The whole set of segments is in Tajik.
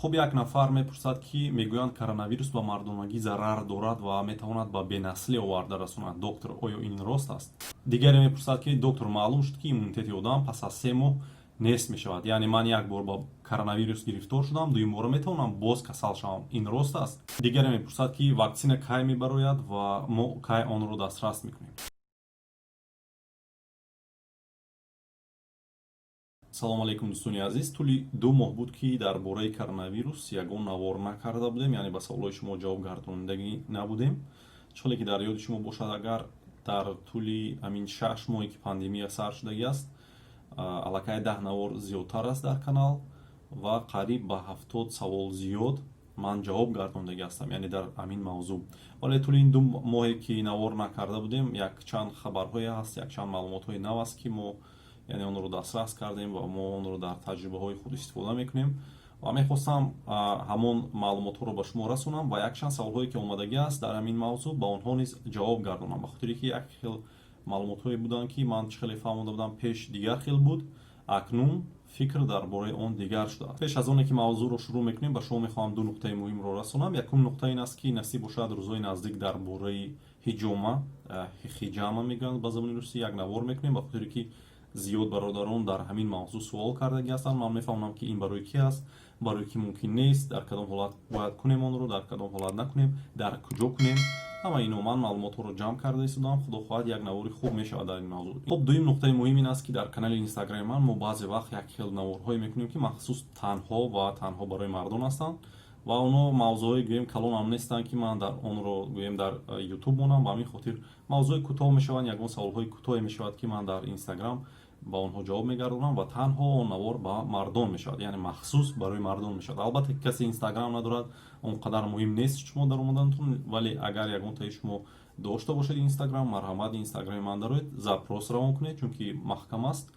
Хуб, як нафар мепурсад, ки мегӯянд, коронавирус ба мардонагӣ зарар дорад ва метавонад ба бенаслӣ оварда расонад. Доктор, оё ин рост аст? Дигаре мепурсад, ки доктор, маълум шуд, ки иммунитети одам пас аз 3 моҳ нест мешавад, яъне ман як бор ба коронавирус гирифтор шудам, дуюмбора метавонам боз касал шавам, ин рост аст? Дигаре мепурсад, ки ваксина кай мебарояд ва мо кай онро дастрас мекунем? Салому алейкум, дӯстони азиз! Тӯли 2 моҳ буд, ки дар бораи коронавирус ягон навор накарда будем, яъне ба саволҳои шумо ҷавоб гардонидагӣ набудем. Чӣ ки дар ёди шумо бошад, агар дар тӯли ҳамин 6 моҳе, ки пандемия сар шудагӣ аст, аллакай 10 навор зиёдтар аст дар канал ва қариб ба 70 савол зиёд ман ҷавоб гардондагӣ ҳастам, яъне дар ҳамин мавзӯъ. Вале тӯли ин 2 моҳе, ки навор накарда будем, якчанд хабарҳое ҳаст, якчанд маълумотҳои нав аст, ки мо яъне онро дастрас кардем ва мо онро дар таҷрибаҳои худ истифода мекунем ва мехостам ҳамон маълумотҳоро ба шумо расонам ва якчанд саволҳое, ки омадагӣ аст дар ҳамин мавзӯъ, ба онҳо низ ҷавоб гардонам, ба хотире ки як хел маълумотҳое буданд, ки ман чӣ хеле фаҳмонда будам пеш, дигар хел буд, акнун фикр дар бораи он дигар шудааст. Пеш аз оне ки мавзӯъро шурӯъ мекунем, ба шумо мехоҳам ду нуқтаи муҳимро расонам. Якум нуқта ин аст, ки насиб бошад, рӯзҳои наздик дар бораи ҳиҷома, хиҷама мегӯянд ба забони русӣ, як навор мекунем, ба хотире ки зиёд бародарон дар ҳамин мавзӯъ суол кардагӣ ҳастанд. Ман мефаҳмонам, ки ин барои кӣ аст, барои кӣ мумкин нест, дар кадом ҳолат бояд кунем онро, дар кадом ҳолат накунем, дар куҷо кунем. Ҳама ино ман маълумотҳоро ҷамъ карда истодам. Худо хоҳад, як навори хуб мешавад дар ин мавзӯъ. Хуб, дуюм нуқтаи муҳим ин аст, ки дар канали Инстаграми ман мо баъзе вақт як хел наворҳое мекунем, ки махсус танҳо ва танҳо барои мардон ҳастанд ва онҳо мавзӯъҳои, гӯем, калонам нестанд, ки ман дар онро, гӯем, дар Ютуб монам. Ба ҳамин хотир мавзӯи кӯтоҳ мешаванд, ягон саволҳои кӯтоҳе мешавад, ки ман дар Инстаграм ба онҳо ҷавоб мегардонам ва танҳо он навор ба мардон мешавад, яъне махсус барои мардон мешавад. Албатта, ки касе Инстаграм надорад, он қадар муҳим нест шумо дар омаданатон, вале агар ягонтаи шумо дошта бошед Инстаграм, марҳамат, Инстаграми ман дароед, запрос равон кунед, чунки маҳкам аст.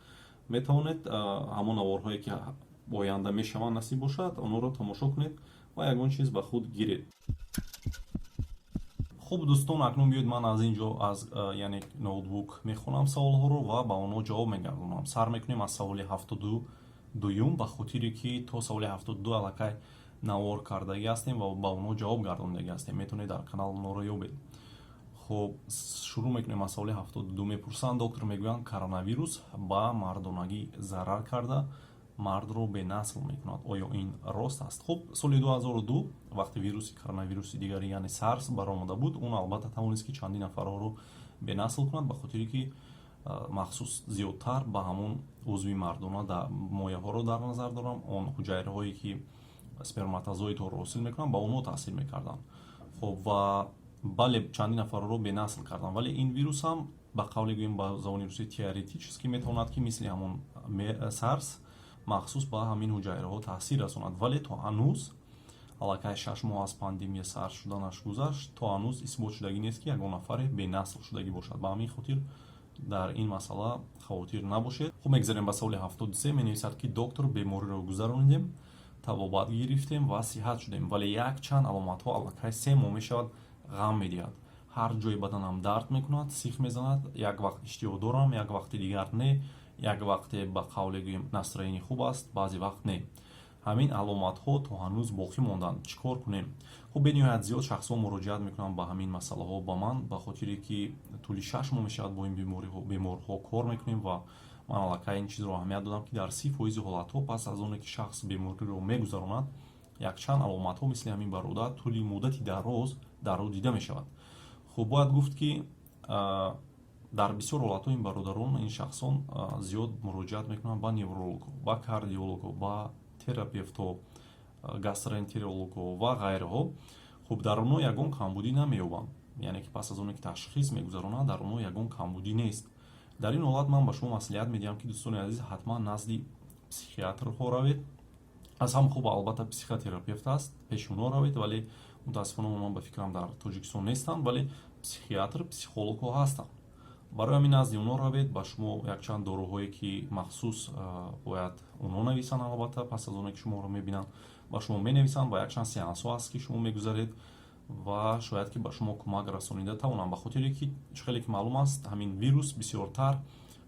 Метавонед ҳамон наворҳое, ки оянда мешаванд, насиб бошад, онҳоро тамошо кунед ва ягон чиз ба худ гиред. Хуб, дӯстон, акнун биёед, ман аз ин ҷо, аз яъне ноутбук мехонам саволҳоро ва ба онҳо ҷавоб мегардонам. Сар мекунем аз саволи 72-юм, ба хотире ки то саволи 72 аллакай навор кардагӣ ҳастем ва ба онҳо ҷавоб гардондагӣ ҳастем. Метавонед дар канал онҳоро ёбед. Хуб, шурӯъ мекунем аз саволи 72. Мепурсанд: доктор, мегӯянд, коронавирус ба мардонагӣ зарар карда, мардро бенасл мекунад, оё ин рост аст? Хуб, соли 2002, вақте вируси коронавируси дигари, яъне САРС баромада буд, он албатта тавонист, ки чандин нафарҳоро бенасл кунад, ба хотире ки махсус зиёдтар ба ҳамон узви мардона, мояҳоро дар назар дорам, он ҳуҷайраҳое, ки сперматозоидҳоро ҳосил мекунанд, ба онҳо таъсир мекарданд. Хуб, ва бале, чандин нафарҳоро бенасл карданд, вале ин вирус ҳам, ба қавле гӯем, ба забони русӣ теоретически, метавонад, ки мисли ҳамон САРС махсус ба ҳамин ҳуҷайраҳо таъсир расонад. Вале то ҳанӯз, аллакай 6 моҳ аз пандемия сар шуданаш гузашт, то ҳанӯз исбот шудагӣ нест, ки ягон нафаре бенасл шудагӣ бошад. Ба ҳамин хотир дар ин масъала хавотир набошед. Хуб, мегзарем ба саволи 73. Менависад, ки доктор, бемориро гузаронидем, табобат гирифтем ва сиҳат шудем, вале якчанд аломатҳо аллакай 3 моҳ мешавад ғам медиҳад. Ҳар ҷои баданам дард мекунад, сих мезанад, як вақт иштиҳо дорам, як вақти дигар не, як вақте, ба қавле гӯем, настроение хуб аст, баъзе вақт не. Ҳамин аломатҳо то ҳанӯз боқӣ монданд, чӣ кор кунем? Хуб, бениҳоят зиёд шахсҳо муроҷиат мекунанд ба ҳамин масъалаҳо ба ман, ба хотире ки тӯли 6 моҳ мешавад бо ин беморҳо кор мекунем ва ман аллакай ин чизро аҳамият додам, ки дар 30 фоизи ҳолатҳо, пас аз оне ки шахс бемориро мегузаронад, якчанд аломатҳо мисли ҳамин бародар тӯли муддати дароз дар ӯ дида мешавад. Хуб, бояд гуфт, ки дар бисёр ҳолатҳо ин бародарон, ин шахсон зиёд муроҷиат мекунанд ба неврологҳо, ба кардиологҳо, ба терапевтҳо, гастроэнтерологҳо ва ғайраҳо. Хуб, дар онҳо ягон камбудӣ намеёбанд, яъне ки пас аз оне ки ташхис мегузаронанд, дар онҳо ягон камбудӣ нест. Дар ин ҳолат ман ба шумо маслиҳат медиҳам, ки, дӯстони азиз, ҳатман назди психиатрҳо равед. Аз ҳама хуб, албатта, психотерапевт аст, пеши онҳо равед, вале мутаассифона онҳо, ба фикрам, дар Тоҷикистон нестанд, вале психиатр, психологҳо ҳастанд. Барои ҳамин назди онҳо равед. Ба шумо якчанд доруҳое, ки махсус бояд онҳо нависанд, албатта, пас аз оне ки шуморо мебинанд, ба шумо менависанд ва якчанд сеансҳо ҳаст, ки шумо мегузаред ва шояд ки ба шумо кӯмак расонида тавонанд, ба хотире ки чӣ хеле ки маълум аст, ҳамин вирус бисёртар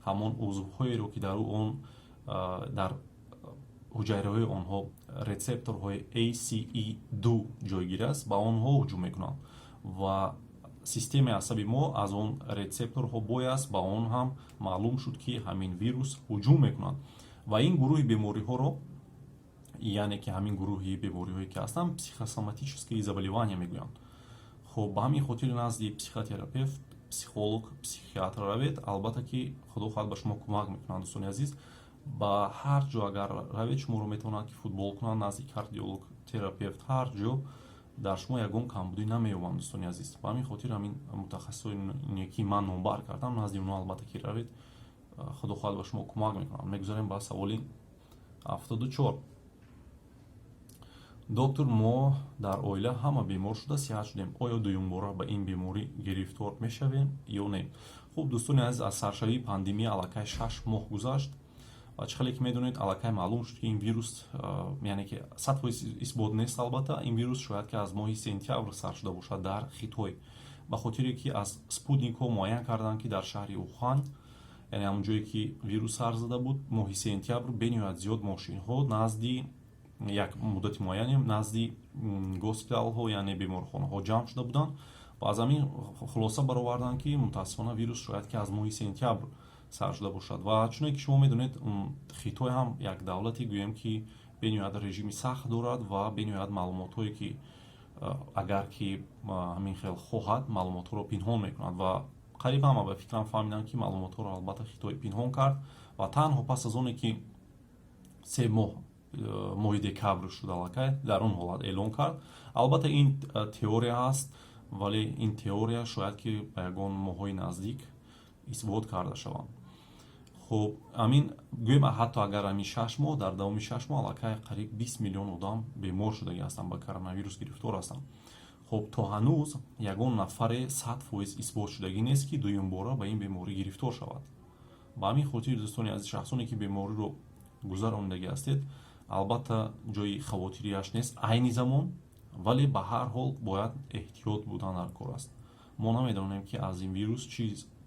ҳамон узвҳоеро, ки дар он дар ҳуҷайраҳои онҳо рецепторҳои ACE2 ҷойгир аст, ба онҳо ҳуҷум мекунанд ва системаи асаби мо аз он рецепторҳо бояст ба он ҳам маълум шуд, ки ҳамин вирус ҳуҷум мекунад. Ва ин гурӯҳи бемориҳоро, яъне ки ҳамин гурӯҳи бемориҳое ки ҳастанд, психосоматические заболевания мегӯянд. Хуб, ба ҳамин хотир назди психотерапевт, психолог, психиатр равед. Албатта ки, худо хоҳад, ба шумо кӯмак мекунанд. Дӯстони азиз, ба ҳар ҷо агар равед, шуморо метавонанд ки футбол кунанд, назди кардиолог, терапевт, ҳар ҷо дар шумо ягон камбудӣ намеёбанд. Дӯстони азиз, ба ҳамин хотир ҳамин мутахассисоне ки ман номбар кардам, назди онҳо албатта ки равед, худо хоҳад, ба шумо кӯмак мекунанд. Мегузарем ба саволи 74. Доктор, мо дар оила ҳама бемор шуда, сиҳат шудем. Оё дуюмбора ба ин беморӣ гирифтор мешавем ё не? Хуб, дӯстони азиз, аз саршавии пандемия аллакай 6 моҳ гузашт ва чӣ хеле ки медонед, аллакай маълум шуд, ки ин вирус, яъне ки 100% исбот нест. Албатта, ин вирус шояд ки аз моҳи сентябр сар шуда бошад дар Хитой, ба хотире ки аз спутникҳо муайян карданд, ки дар шаҳри Ухан, яъне ҳамон ҷое ки вирус сар зада буд, моҳи сентябр бениҳоят зиёд мошинҳо назди як муддати муайяне назди госпиталҳо, яъне беморхонаҳо ҷамъ шуда буданд ва аз ҳамин хулоса бароварданд, ки мутаассифона вирус шояд ки аз моҳи сентябр сар шуда бошад. Ва чуне ки шумо медонед, Хитой ҳам як давлате, гӯем ки, бениҳоят режими сахт дорад ва бениҳоят маълумотҳое ки агар ки ҳамин хел хоҳад, маълумотҳоро пинҳон мекунад. Ва қариб ҳама, ба фикрам, фаҳмиданд, ки маълумотҳоро албатта Хитой пинҳон кард ва танҳо пас аз оне ки 3 моҳ, моҳи декабр шуд, аллакай дар он ҳолат эълон кард. Албатта, ин теория аст, вале ин теория шояд ки ба ягон моҳҳои наздик исбот карда шаванд. Хуб, ҳамин гӯем, ҳатто агар ҳамин 6 моҳ, дар давоми 6 моҳ аллакай қариб 20 миллион одам бемор шудагӣ ҳастанд, ба коронавирус гирифтор ҳастанд. Хуб, то ҳанӯз ягон нафаре 100% исбот шудагӣ нест, ки дуюмбора ба ин беморӣ гирифтор шавад. Ба ҳамин хотир, дӯстони азиз, шахсоне ки бемориро гузаронидагӣ ҳастед, албатта, ҷои хавотирияш нест айни замон, вале ба ҳар ҳол бояд эҳтиёт будан дар кор аст. Мо намедонем, ки аз ин вирус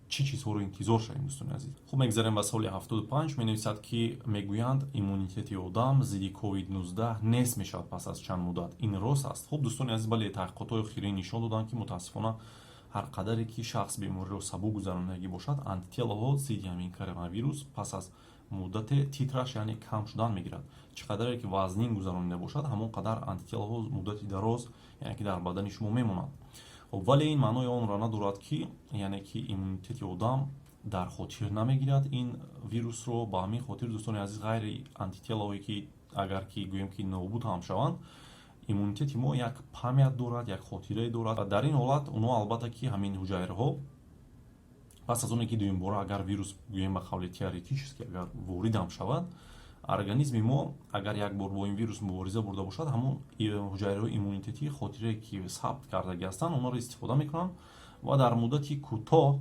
чӣ чизҳоро интизор шавем, дӯстони азиз. Хуб, мегзарем ба саволи 75. Менависад, ки мегӯянд, иммунитети одам зидди COVID-19 нест мешавад пас аз чанд муддат. Ин рост аст? Хуб, дӯстони азиз, бале, таҳқиқотҳои охирин нишон доданд, ки мутаассифона ҳар қадаре ки шахс бемориро сабук гузаронидагӣ бошад, антителоҳо зидди ҳамин коронавирус пас аз муддате титраш, яъне кам шудан мегирад. Чӣ қадаре ки вазнин гузаронида бошад, ҳамон қадар антителоҳо муддати дароз, яъне ки дар бадани шумо мемонанд. Хуб, вале ин маънои онро надорад, ки яъне ки иммунитети одам дар хотир намегирад ин вирусро. Ба ҳамин хотир, дӯстони азиз, ғайри антителоҳое ки агар ки гӯем ки нобуд ҳам шаванд, иммунитети мо як память дорад, як хотирае дорад. Дар ин ҳолат онҳо, албатта ки, ҳамин ҳуҷайраҳо пас аз оне ки дуюмбора агар вирус, гӯем, ба қавли теоретически, агар воридам шавад, организми мо агар як бор бо ин вирус мубориза бурда бошад, ҳамон ҳуҷайраҳои иммунитетӣ хотирае ки сабт кардагӣ ҳастанд, онҳоро истифода мекунанд ва дар муддати кӯтоҳ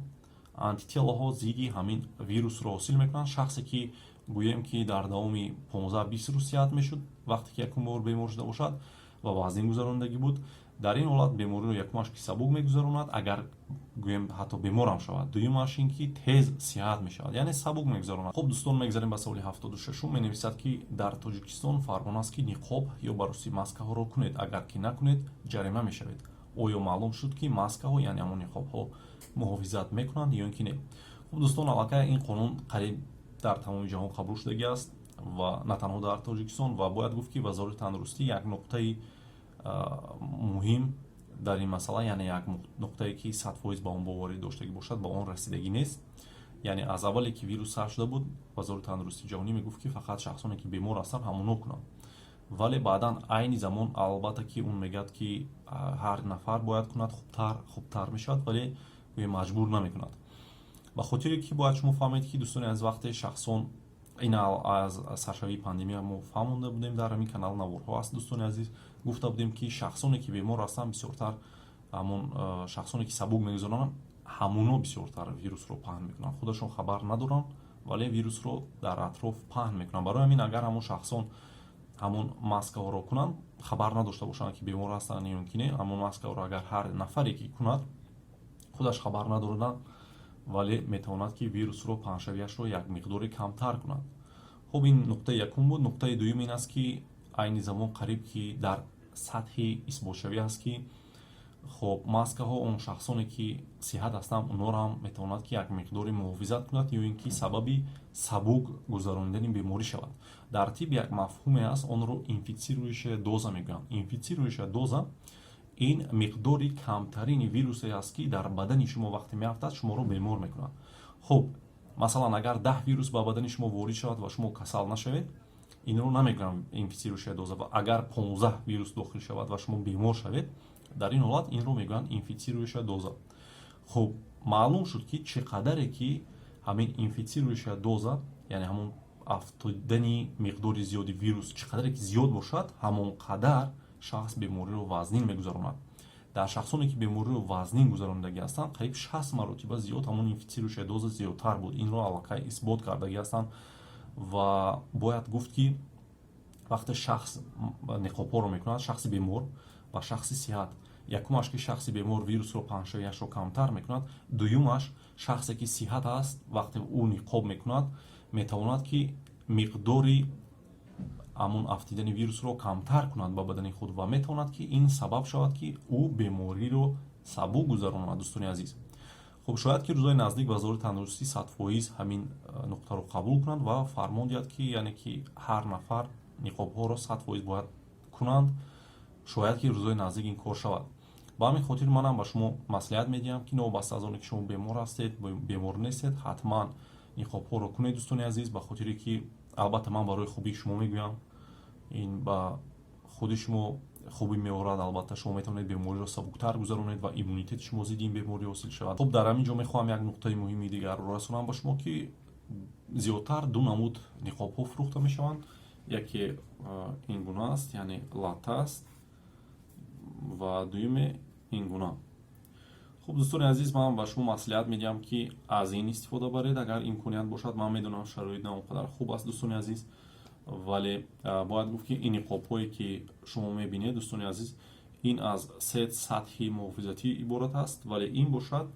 антителоҳо зидди ҳамин вирусро ҳосил мекунанд. Шахсе ки, гӯем ки, дар давоми 15-20 рӯз сиҳат мешуд, вақте ки якум бор бемор шуда бошад ва вазнин гузаронидагӣ буд, дар ин ҳолат бемориро якумаш ки сабук мегузаронад, агар, гӯем, ҳатто беморам шавад, дуюмаш ин ки тез сиҳат мешавад, яъне сабук мегузаронад. Хуб, дӯстон, мегзарем ба саволи 76-ум. Менависад, ки дар Тоҷикистон фармон аст, ки ниқоб ё ба русӣ маскаҳоро кунед, агар ки накунед, ҷарима мешавед. Оё маълум шуд, ки маскаҳо, яъне ҳамон ниқобҳо, муҳофизат мекунанд ё ин ки не? Хуб, дӯстон, аллакай ин қонун қариб дар тамоми ҷаҳон қабул шудагӣ аст ва на танҳо дар Тоҷикистон. Ва бояд гуфт, ки Вазорати тандурустӣ як нуқтаи муҳим дар ин масъала, яъне як нуқтае ки 100% ба он боварӣ доштагӣ бошад, ба он расидагӣ нест. Яъне аз аввале ки вирус сар шуда буд, Вазорати тандурустии ҷаҳонӣ мегуфт, ки фақат шахсоне ки бемор ҳастанд, ҳамоно кунанд. Вале баъдан, айни замон, албатта ки он мегӯяд, ки ҳар нафар бояд кунад, хубтар мешавад, вале гӯё маҷбур намекунад. Ба хотире ки бояд шумо фаҳмед, ки, дӯстони азиз, вақте шахсон ин аз саршавии пандемия мо фаҳмонда будем, дар ҳамин канал наворҳо аст, дӯстони азиз, гуфта будем, ки шахсоне ки бемор ҳастанд, бисёртар ҳамон шахсоне ки сабук мегузаронанд, ҳамоно бисёртар вирусро паҳн мекунанд. Худашон хабар надоранд, вале вирусро дар атроф паҳн мекунанд. Барои ҳамин, агар ҳамон шахсон ҳамон маскаҳоро кунанд, хабар надошта бошанд, ки бемор ҳастанд ё ки не, ҳамон маскаҳоро агар ҳар нафаре ки кунад, худаш хабар надорад, вале метавонад, ки вирусро паҳншавиашро як миқдоре камтар кунад. Хуб, ин нуқтаи якум буд. Нуқтаи дуюм ин аст, ки айни замон қариб ки дар сатҳи исботшавӣ аст, ки хоб, маскаҳо он шахсоне, ки сиҳат ҳастанд, онҳоро ҳам метавонад, ки як миқдори муҳофизат кунад ё ин ки сабаби сабук гузаронидани беморӣ шавад. Дар тиб як мафҳуме аст, онро инфицирующая доза мегӯянд. Инфицирующая доза ин миқдори камтарини вирусе аст, ки дар бадани шумо вақте меафтад, шуморо бемор мекунад. Хуб, масалан, агар 10 вирус ба бадани шумо ворид шавад ва шумо касал нашавед, инро намегӯям инфицирующая доза. Ва агар 15 вирус дохил шавад ва шумо бемор шавед, дар ин ҳолат инро мегӯянд инфицирующая доза. Хуб, маълум шуд, ки чӣ қадаре ки ҳамин инфицирующая доза, яъне ҳамон афтодани миқдори зиёди вирус, чӣ қадаре ки зиёд бошад, ҳамон қадар шахс бемориро вазнин мегузаронад. Дар шахсоне, ки бемориро вазнин гузаронидагӣ ҳастанд, қариб 60 маротиба зиёд ҳамон инфицирующая доза зиёдтар буд. Инро аллакай исбот кардагӣ ҳастанд. Ва бояд гуфт, ки вақте шахс ниқобҳоро мекунад, шахси бемор ва шахси сиҳат, якумаш, ки шахси бемор вирусро паҳншавиашро камтар мекунад, дуюмаш, шахсе, ки сиҳат аст, вақте ӯ ниқоб мекунад, метавонад, ки миқдори ҳамон афтидани вирусро камтар кунад ба бадани худ ва метавонад, ки ин сабаб шавад, ки ӯ бемориро сабук гузаронад. Дӯстони азиз, хуб, шояд ки рӯзои наздик Вазорати тандурустӣ 100% ҳамин нуқтаро қабул кунад ва фармон диҳад, ки яъне ки ҳар нафар ниқобҳоро 100% бояд кунанд. Шояд ки рӯзои наздик ин кор шавад. Ба ҳамин хотир манам ба шумо маслиҳат медиҳам, ки новобаста аз оне ки шумо бемор ҳастед, бемор нестед, ҳатман ниқобҳоро кунед, дӯстони азиз, ба хотире ки албатта ман барои хубии шумо мегӯям, ин ба худи шумо хубӣ меорад. Албатта, шумо метавонед бемориро сабуктар гузаронед ва иммунитети шумо зидди ин беморӣ ҳосил шавад. Хуб, дар ҳамин ҷо мехоҳам як нуқтаи муҳими дигарро расонам ба шумо, ки зиёдтар ду намуд ниқобҳо фурӯхта мешаванд. Яке ин гуна аст, яъне латта аст, ва дуюме ин гуна. Хуб, дӯстони азиз, ман ба шумо маслиҳат медиҳам, ки аз ин истифода баред, агар имконият бошад. Ман медонам, шароит на он қадар хуб аст, дӯстони азиз, вале бояд гуфт, ки ин ниқобҳое, ки шумо мебинед, дӯстони азиз, ин аз се сатҳи муҳофизатӣ иборат аст, вале ин бошад,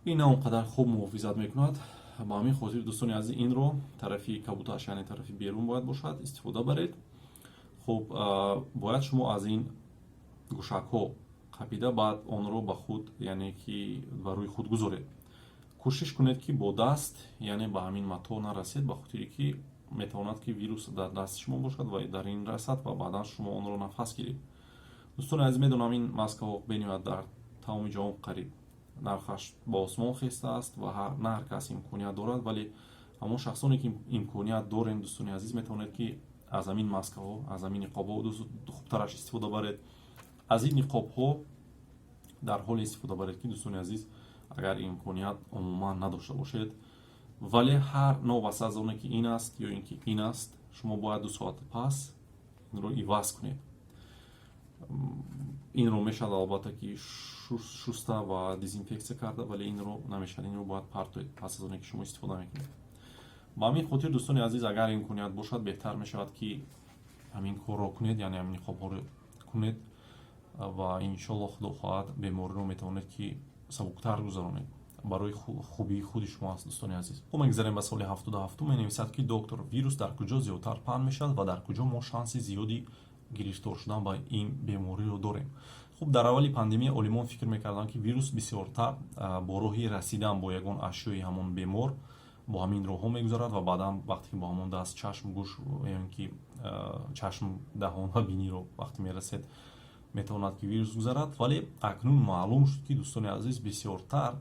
ин на он қадар хуб муҳофизат мекунад. Ба ҳамин хотир, дӯстони азиз, инро тарафи кабуташ, яъне тарафи берун бояд бошад, истифода баред. Хуб, бояд шумо аз ин гӯшакҳо қапида, баъд онро ба худ, яъне ки ба рӯи худ гузоред. Кӯшиш кунед, ки бо даст, яъне ба ҳамин матоъ нарасед, ба хотире ки метавонад, ки вирус дар дасти шумо бошад ва дар ин расад ва баъдан шумо онро нафас гиред. Дӯстони азиз, медонам, ин маскаҳо бениҳоят дар тамоми ҷаҳон қариб нархаш ба осмон хестааст ва на ҳар кас имконият дорад, вале ҳамон шахсоне, ки имконият дорем, дӯстони азиз, метавонед, ки аз ҳамин маскаҳо, аз ҳамин ниқобҳо хубтараш истифода баред. Аз ин ниқобҳо дар ҳоле истифода баред, ки, дӯстони азиз, агар имконият умуман надошта бошед. Вале ҳар новобаста аз оне ки ин аст ё ин ки ин аст, шумо бояд 2 соат пас инро иваз кунед. Инро мешавад, албатта, ки шуста ва дезинфексия карда, вале инро намешавад, инро бояд партоед пас аз оне ки шумо истифода мекунед. Ба ҳамин хотир, дӯстони азиз, агар имконият бошад, беҳтар мешавад, ки ҳамин корро кунед, яъне ҳамин ниқобҳоро кунед, ва иншоалло, Худо хоҳад, бемориро метавонед, ки сабуктар гузаронед. Барои хубии худи шумо аст, дӯстони азиз. Хуб, мегзарем ба саволи 77-ум. Менависад, ки: «Доктор, вирус дар куҷо зиёдтар паҳн мешавад ва дар куҷо мо шанси зиёди гирифтор шудан ба ин бемориро дорем?» Хуб, дар аввали пандемия олимон фикр мекарданд, ки вирус бисёртар бо роҳи расидан бо ягон ашёи ҳамон бемор, бо ҳамин роҳҳо мегузарад ва баъдан вақте ки бо ҳамон даст чашм, гӯш ё ин ки чашм, даҳон ва биниро вақте мерасед, метавонад, ки вирус гузарад. Вале акнун маълум шуд, ки, дӯстони азиз, бисёртар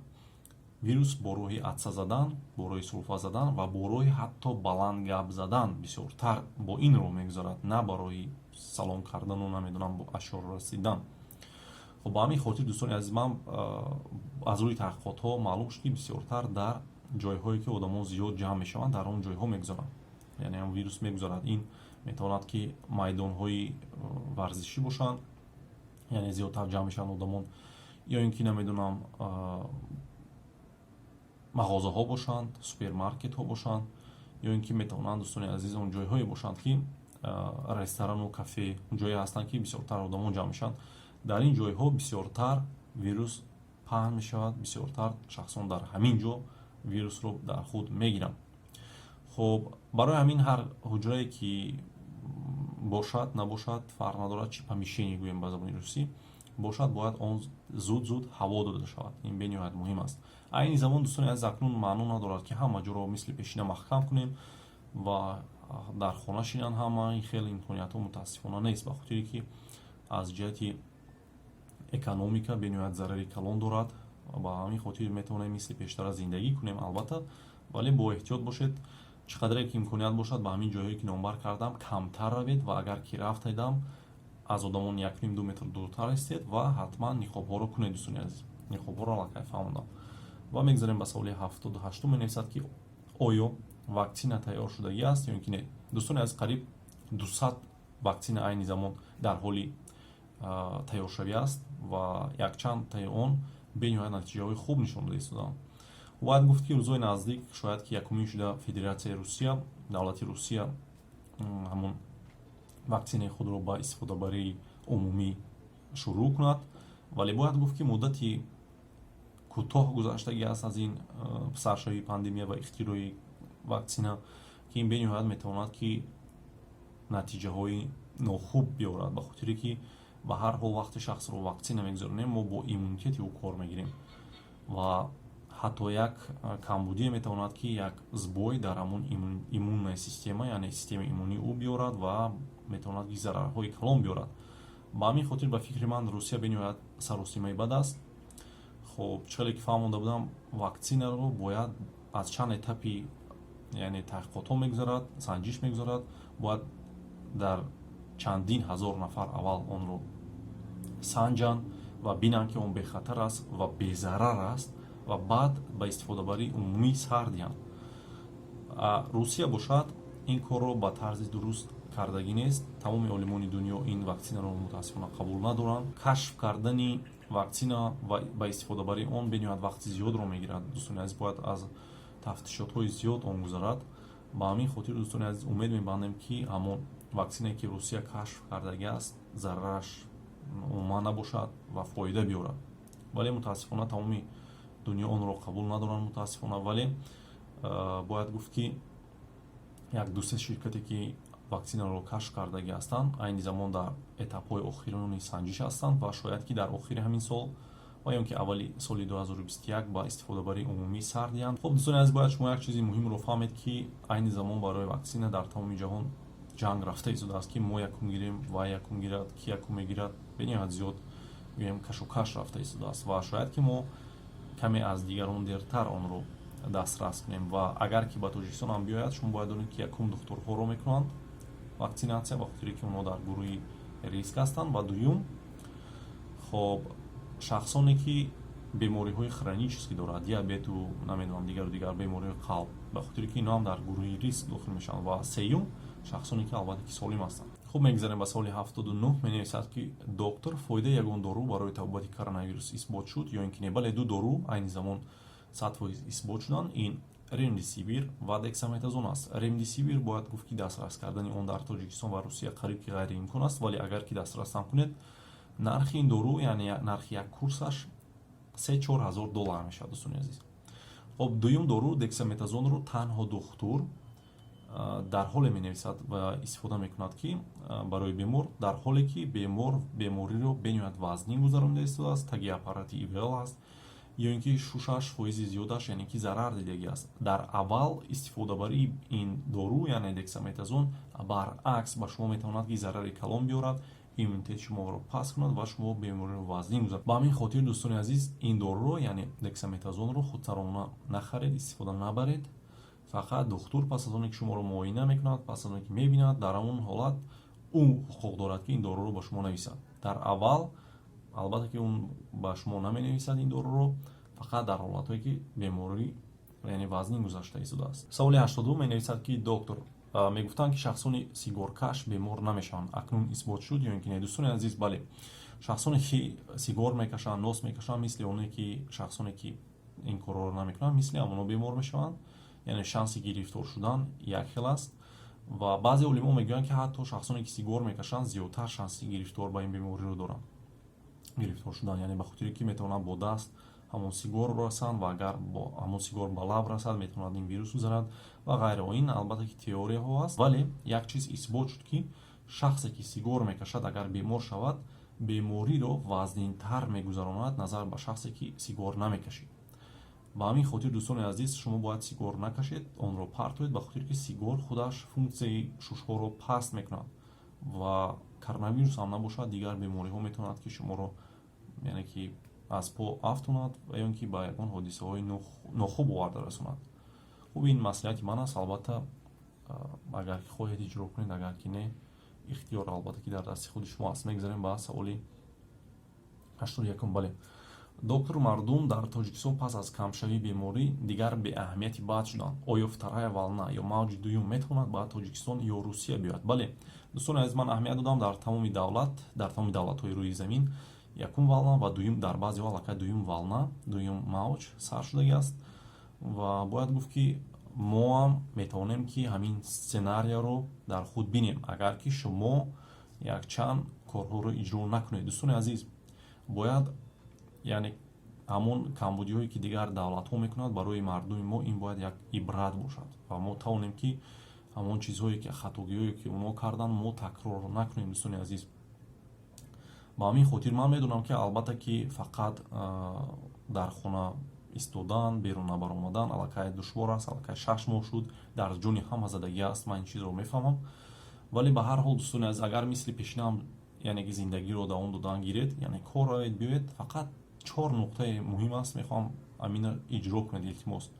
вирус бо роҳи атса задан, бо роҳи сулфа задан ва бо роҳи ҳатто баланд гап задан, бисёртар бо ин роҳ мегузарад, на ба роҳи салом кардану, намедонам, бо ашёро расидан. Хуб, ба ҳамин хотир, дӯстони азиз, ман аз рӯи таҳқиқотҳо маълум шуд, ки бисёртар дар ҷойҳое, ки одамон зиёд ҷамъ мешаванд, дар он ҷойҳо мегузаранд, яъне вирус мегузарад. Ин метавонад, ки майдонҳои варзишӣ бошанд, яъне зиёдтар ҷамъ мешаванд одамон, ё ин ки, намедонам, мағозаҳо бошанд, супермаркетҳо бошанд, ё ин ки метавонанд, дӯстони азиз, он ҷойҳое бошанд, ки ресторану кафе, ҷое ҳастанд, ки бисёртар одамон ҷамъ мешаванд. Дар ин ҷойҳо бисёртар вирус паҳн мешавад, бисёртар шахсон дар ҳамин ҷо вирусро дар худ мегиранд. Хуб, ба ҳамин хотир, дӯстони азиз, Барои ҳамин ҳар ҳуҷрае ки бошад, набошад, фарқ надорад, чӣ помещение гӯем ба забони русӣ бошад, бояд он зуд зуд ҳаво дода шавад. Ин бениҳоят муҳим аст. Айни замон, дӯстони азиз, акнун маъно надорад, ки ҳама ҷоро мисли пешина маҳкам кунем ва дар хона шинанд ҳама. Ин хеле имкониятҳо, мутаассифона, нест, ба хотире ки аз ҷиҳати экономика бениҳоят зарари калон дорад. Ба ҳамин хотир метавонем мисли пештара зиндагӣ кунем, албатта, вале бо эҳтиёт бошед. Чӣ қадре ки имконият бошад, ба ҳамин ҷойҳое, ки номбар кардам, камтар равед ва агар ки рафтедам, аз одамон 1,5-2 метр дуртар истед ва ҳатман ниқобҳоро кунед. Дӯстони азиз, ниқобҳоро аллакай фаҳмондам ва мегзарем ба саволи 78-ум. Менависад, ки оё ваксина тайёр шудагӣ аст ё ин ки не? Дӯстони азиз, қариб 200 ваксина айни замон дар ҳоли тайёршавӣ аст ва якчанд таи он бениҳоят натиҷаҳои хуб нишон дода истодаанд. Бояд гуфт, ки рӯзҳои наздик шояд ки якумин шуда Федератсияи Русия, давлати Русия ҳамон ваксинаи худро ба истифодабарии умумӣ шурӯъ кунад. Вале бояд гуфт, ки муддати кӯтоҳ гузаштагӣ аст аз ин саршавии пандемия ва ихтирои ваксина, ки ин бениҳоят метавонад, ки натиҷаҳои нохуб биёрад, ба хотире ки ба ҳар ҳол вақте шахсро ваксина мегузаронем, мо бо иммунитети ӯ кор мегирем ва ҳатто як камбудие метавонад, ки як сбой дар ҳамон иммунная система, яъне системаи иммунии ӯ биёрад ва метавонад, ки зарарҳои калон биёрад. Ба ҳамин хотир, ба фикри ман, Русия бениҳоят саросимаи бад аст. Хоб, чӣ хеле ки фаҳмонда будам, ваксинаро бояд аз чанд этапи, яъне таҳқиқотҳо мегузарад, санҷиш мегузарад, бояд дар чандин ҳазор нафар аввал онро санҷанд ва бинанд, ки он бехатар аст ва безарар аст, ва баъд ба истифодабарии умумӣ сар диҳанд. Русия бошад, ин корро ба тарзи дуруст кардагӣ нест. Тамоми олимони дунё ин ваксинаро, мутаассифона, қабул надоранд. Кашф кардани ваксина ва ба истифодабарии он бениҳоят вақти зиёдро мегирад, дӯстони азиз, бояд аз тафтишотҳои зиёд он гузарад. Ба ҳамин хотир, дӯстони азиз, умед мебандем, ки ҳамон ваксинае, ки Русия кашф кардагӣ аст, зарараш умуман набошад ва фоида биёрад. Вале, мутаассифона, тамоми дунё онро қабул надоранд, мутаассифона. Вале бояд гуфт, ки як дусе ширкате, ки ваксинаро кашф кардагӣ ҳастанд, айни замон дар этапҳои охирони санҷиш ҳастанд ва шояд, ки дар охири ҳамин сол ва ё ки аввали соли 2021 ба истифодабарии умумӣ сар диҳанд. Хуб, дӯстони азиз, бояд шумо як чизи муҳимро фаҳмед, ки айни замон барои ваксина дар тамоми ҷаҳон ҷанг рафта истодааст, ки мо якум гирем ва якум гирад, ки якум мегирад. Бениҳоят зиёд, гӯем, кашокаш рафта истодааст ва шояд, ки мо каме аз дигарон дертар онро дастрас кунем. Ва агар ки ба Тоҷикистон ҳам биёяд, шумо бояд донед, ки якум духтурҳоро мекунанд ваксинатсия, ба хотире ки онҳо дар гурӯҳи риск ҳастанд, ва дуюм, хоб, шахсоне, ки бемориҳои хронический дорад, диабету, намедонам, дигару дигар бемориҳои қалб, ба хотире ки инҳо ҳам дар гурӯҳи риск дохил мешаванд, ва сеюм, шахсоне, ки, албатта, ки солим ҳастанд. Хуб, мегзарем ба саволи 79. Менависад, ки доктор, фоидаи ягон дору барои табобати коронавирус исбот шуд ё ин ки не? Бале, ду дору айни замон 100% исбот шуданд. Ин ремдисивир ва дексаметазон аст. Ремдисивир, бояд гуфт, ки дастрас кардани он дар Тоҷикистон ва Русия қариб ки ғайриимкон аст, вале агар ки дастрас ҳам кунед, нархи ин дору, яъне нархи як курсаш, 3-4 ҳазор доллар мешавад, дӯстони азиз. Хоб, дуюм дору дексаметазонро танҳо духтур дар ҳоле менависад ва истифода мекунад, ки барои бемор, дар ҳоле ки бемор бемориро бениҳоят вазнин гузаронида истодааст, таги аппарати ИВЛ аст ё ин ки шушаш фоизи зиёдаш, яъне ки зарар дидагӣ аст. Дар аввал истифодабарии ин дору, яъне дексаметазон, баръакс ба шумо метавонад, ки зарари калон биёрад, иммунитети шуморо паст кунад ва шумо бемориро вазнин гузарад. Ба ҳамин хотир, дӯстони азиз, ин доруро, яъне дексаметазонро, худсарона нахаред, истифода набаред. Фақат духтур пас аз оне ки шуморо муоина мекунад, пас аз оне ки мебинад, дар ҳамон ҳолат ӯ ҳуқуқ дорад, ки ин доруро ба шумо нависад. Дар аввал, албатта, ки он ба шумо наменависад ин доруро, фақат дар ҳолатҳое, ки беморӣ, яъне, вазнин гузашта истодааст. Саволи 82 менависад, ки доктор, мегуфтанд, ки шахсони сигоркаш бемор намешаванд, акнун исбот шуд ё ин ки не? Дӯстони азиз, бале, шахсоне, ки сигор мекашанд, нос мекашанд, мисли оне ки шахсоне, ки ин корҳоро намекунанд, мисли ҳамонҳо бемор мешаванд, яъне шанси гирифтор шудан як хел аст. Ва баъзе олимон мегӯянд, ки ҳатто шахсоне, ки сигор мекашанд, зиёдтар шанси гирифтор ба ин бемориро доранд, гирифтор шудан, яъне ба хотире ки метавонанд бо даст Ҳамон сигор расанд ва агар бо ҳамон сигор ба лаб расад, метавонад ин вирус гузарад ва ғайра. Ин, албатта, ки теорияҳо аст, вале як чиз исбот шуд, ки шахсе, ки сигор мекашад, агар бемор шавад, бемориро вазнинтар мегузаронад, назар ба шахсе, ки сигор намекашид. Ба ҳамин хотир, дӯстони азиз, шумо бояд сигор накашед, онро партоед, ба хотире ки сигор худаш функсияи шушҳоро паст мекунад ва коронавирус ҳам набошад, дигар бемориҳо метавонад, ки шуморо, яъне ки, аз по афтонад ва ё ин ки ба ягон ҳодисаҳои нохуб оварда расонад. Хуб, ин маслиҳати ман аст. Албатта, агар ки хоҳед, иҷро кунед, агар ки не, ихтиёр, албатта, ки дар дасти худи шумо аст. Мегзарем ба саволи 81-ум. Бале, доктор, мардум дар Тоҷикистон пас аз камшавии беморӣ дигар беаҳамияти бад шуданд. Оё вторая волна ё мавҷи дуюм метавонад ба Тоҷикистон ё Русия биёяд? Бале, дӯстони азиз, ман аҳамият додам, дар тамоми давлат, дар тамоми давлатҳои рӯи замин якум волна ва дуюм, дар баъзеҳо аллакай дуюм волна, дуюм мавҷ сар шудагӣ аст. Ва бояд гуфт, ки мо ҳам метавонем, ки ҳамин сценарияро дар худ бинем, агар ки шумо якчанд корҳоро иҷро накунед. Дӯстони азиз, бояд, яъне, ҳамон камбудиҳое, ки дигар давлатҳо мекунад, барои мардуми мо ин бояд як ибрат бошад ва мо тавонем, ки ҳамон чизҳое ки, хатогиҳое, ки онҳо карданд, мо такрор накунем. Дӯстони азиз, ба ҳамин хотир ман медонам, ки, албатта, ки фақат дар хона истодан, берун набаромадан аллакай душвор аст. Аллакай 6 моҳ шуд, дар ҷони ҳама задагӣ аст, ман ин чизро мефаҳмам. Вале ба ҳар ҳол, дӯстони азиз, агар мисли пешинаам, яъне ки зиндагиро давом додан гиред, яъне кор равед, биёед, фақат чор нуқтаи муҳим аст, мехоҳам амина иҷро кунед, илтимос.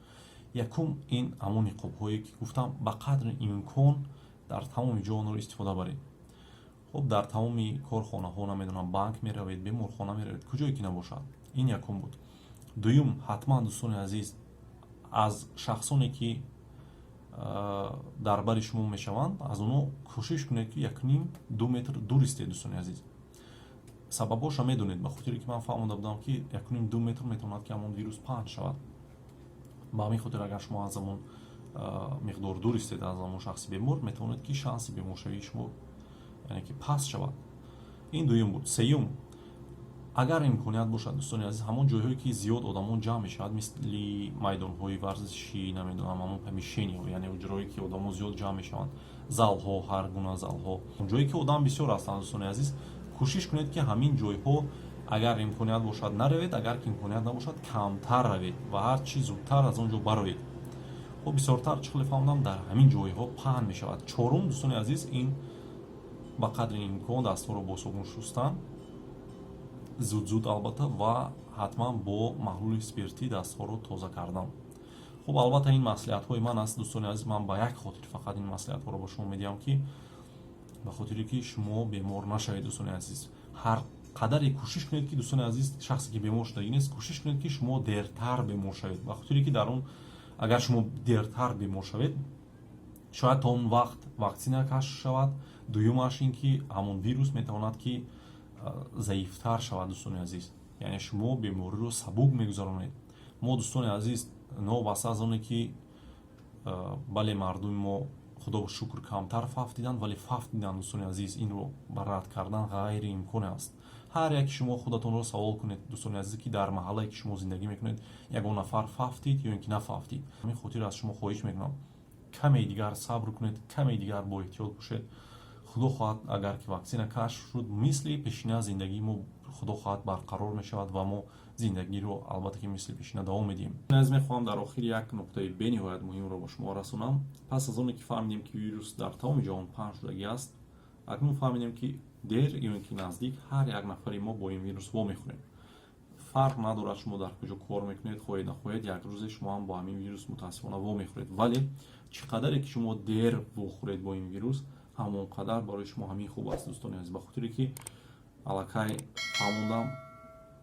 Якум, ин ҳамон ниқобҳое, ки гуфтам, ба қадри имкон дар тамоми ҷо онро истифода баред. Хуб, дар тамоми корхонаҳо, намедонам, банк меравед, беморхона меравед, куҷое ки набошад. Ин якум буд. Дуюм, ҳатман, дӯстони азиз, аз шахсоне, ки дар бари шумо мешаванд, аз онҳо кӯшиш кунед, ки 1,5-2 метр дур истед. Дӯстони азиз, сабабҳоша медонед, ба хотире ки ман фаҳмода будам, ки 1,5-2 метр метавонад, ки ҳамон вирус паҳн шавад. Ба ҳамин хотир, агар шумо аз ҳамон миқдор дур истед аз ҳамон шахси бемор, метавонед, ки шанси беморшавии шумо, яъне ки, паст шавад. Ин дуюм буд. Сеюм, агар имконият бошад, дӯстони азиз, ҳамон ҷойҳое, ки зиёд одамон ҷамъ мешавад, мисли майдонҳои варзишӣ, намедонам, ҳамон помещение, яъне ҳуҷраҳое, ки одамон зиёд ҷамъ мешаванд, залҳо, ҳар гуна залҳо, ҷое ки одам бисёр ҳастанд, дӯстони азиз, кӯшиш кунед, ки ҳамин ҷойҳо агар имконият бошад, наравед, агар ки имконият набошад, камтар равед ва ҳар чӣ зудтар аз он ҷо бароед. Хуб, бисёртар, чӣ хеле фаҳмдам, дар ҳамин ҷойҳо паҳн мешавад. Чорум, дӯстони азиз, ин ба қадри имкон дастҳоро бо собун шустан, зуд зуд, албатта, ва ҳатман бо маҳлули спиртӣ дастҳоро тоза кардан. Хуб, албатта, ин маслиҳатҳои ман аст, дӯстони азиз. Ман ба як хотир фақат ин маслиҳатҳоро ба шумо медиҳам, ки ба хотире ки шумо бемор нашавед. Дӯстони азиз, ҳар қадаре кӯшиш кунед, ки, дӯстони азиз, шахсе ки бемор шудагӣ нест, кӯшиш кунед, ки шумо дертар бемор шавед, ба хотире ки дар он агар шумо дертар бемор шавед, шояд то он вақт ваксина кашф шавад. Дуюмаш ин ки ҳамон вирус метавонад, ки заифтар шавад. Дӯстони азиз, яъне шумо бемориро сабук мегузаронед. Мо, дӯстони азиз, новобаста аз оне ки, бале, мардуми мо, худо шукр, камтар фавт диданд, вале фавт диданд. Дӯстони азиз, инро ба рад кардан ғайриимкон аст. Ҳар яке шумо худатонро савол кунед, дӯстони азиз, ки дар маҳаллае, ки шумо зиндагӣ мекунед, ягон нафар фавтид ё ин ки нафавтид. Ҳамин хотир аз шумо хоҳиш мекунам, каме дигар сабр кунед, каме дигар бо эҳтиёт бошед. Худо хоҳад, агар ки ваксина кашф шуд, мисли пешина зиндагии мо, худо хоҳад, барқарор мешавад ва мо зиндагиро, албатта ки, мисли пешина давом медиҳем. Аз мехоҳам дар охир як нуқтаи бениҳоят муҳимро ба шумо расонам. Пас аз оне ки фаҳмидем, ки вирус дар тамоми ҷаҳон паҳн шудагӣ аст, акнун фаҳмидем, ки дер ё ин ки наздик ҳар як нафари мо бо ин вирус вомехӯрем. Фарқ надорад, шумо дар куҷо кор мекунед, хоҳед нахоҳед, як рӯзе шумо ҳам бо ҳамин вирус, мутаассифона, вомехӯред. Вале чӣ қадаре ки шумо дер вохӯред бо ин вирус, ҳамон қадар барои шумо ҳамин хуб аст, дӯстони азиз, ба хотире ки аллакай фаҳмондам,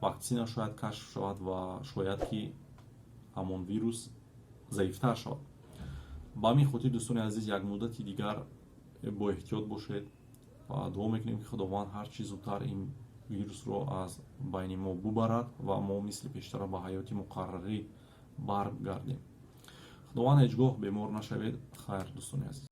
ваксина шояд кашф шавад ва шояд ки ҳамон вирус заифтар шавад. Ба ҳамин хотир, дӯстони азиз, як муддати дигар бо эҳтиёт бошед ва дуо мекунем, ки Худованд ҳар чӣ зудтар ин вирусро аз байни мо бубарад ва мо мисли пештара ба ҳаёти муқаррарӣ баргардем. Худованд, ҳеҷ гоҳ бемор нашавед. Хайр, дӯстони азиз.